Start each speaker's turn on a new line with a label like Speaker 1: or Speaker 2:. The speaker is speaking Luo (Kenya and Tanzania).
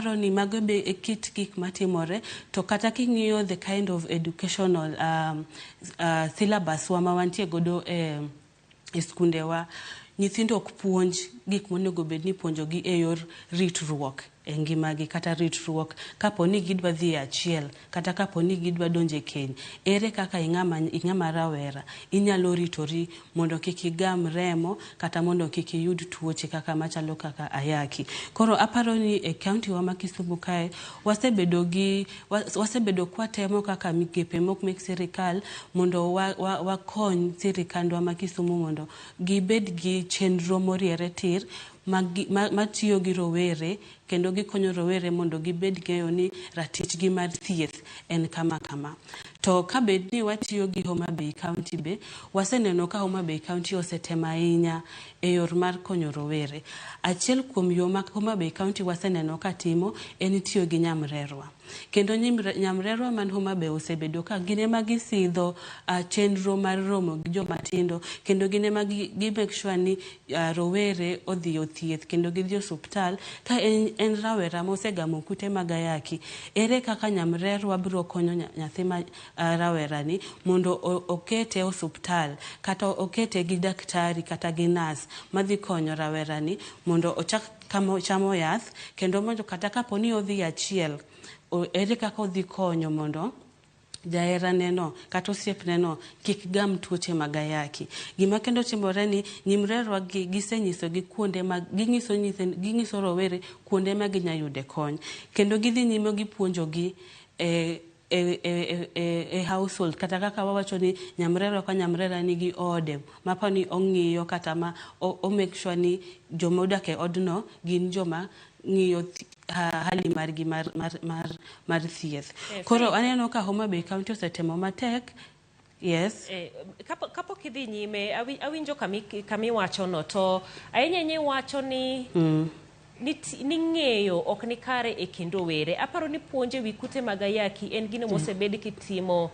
Speaker 1: Aparo ni mago be e kit gik matimore. To kata king'iyo the kind of educational syllabus wa ma wantie godo e skundewa, nyithindo ok puonj gik monego bed ni ipuonjogi e yor ritruok e ngimagi, kata ritruok kapo ni gidwa dhi e achiel, kata kapo ni gidwa donjo e keny. Ere kaka ing'ama rawera inyalo ritori mondo kik igam remo, kata mondo kik iyud tuoche kaka machalo kaka ayaki? Koro aparo ni e kaunti wa ma Kisumu kae wasebedo kwatemo kaka migepe mok mek sirikal mondo wakony sirikandwa ma Kisumu mondo gibed gi chenro moriere tir matiyo gi rowere, kendo gikonyo rowere mondo gibed ng'eyo ni ratichgi mar thieth en kama kama. To kabed ni watiyo gi Homa Bay County, be waseneno ka Homa Bay County osetemo ahinya e yor mar konyo rowere. Achiel kuom yo ma Homa Bay County waseneno ka timo en tiyo gi nyamrerwa. Kendo nyamrerwa man Homa Bay osebedo ka gin ema gisidho chenro mar romo gi joma tindo, kendo gin ema gi make sure ni rowere odhi othieth kendo gidhi osuptal. Ka en rawera mosegamo kute mag ayaki, ere kaka nyamrerwa biro konyo nyathi ma rawera ni mondo okete e osuptal, kata okete gi daktari kata gi nurse madhi konyo rawera ni mondo ochak chamo yath, kendo mondo kata kapo ni odhi achiel, ere kaka odhi konyo mondo jaherane no kata osiepne no kik gam tuoche mag ayaki? Gima kendo timore ni nyimrerwa gi gisenyiso gi kuonde ma ginyiso nyithind, ginyiso rowere kuonde ma ginya yude kony, kendo gidhi nyime gipuonjogi e household, kata kaka wawacho ni nyamrerwa ka nyamrera nigi ode mapani ong'iyo, kata ma o make sure ni joma odak e odno gin joma ng'iyo hali margi mar thieth. Koro aneno ka Homa Bay County osetemo matek. Yes.
Speaker 2: Kapok idhi nyime, awinjo kamiwachono, to ahinya ahinya iwacho ni ni ng'eyo ok ni kare e kind rowere. Aparo ni puonj ewi kute mag ayaki en gino mosebed kitimo.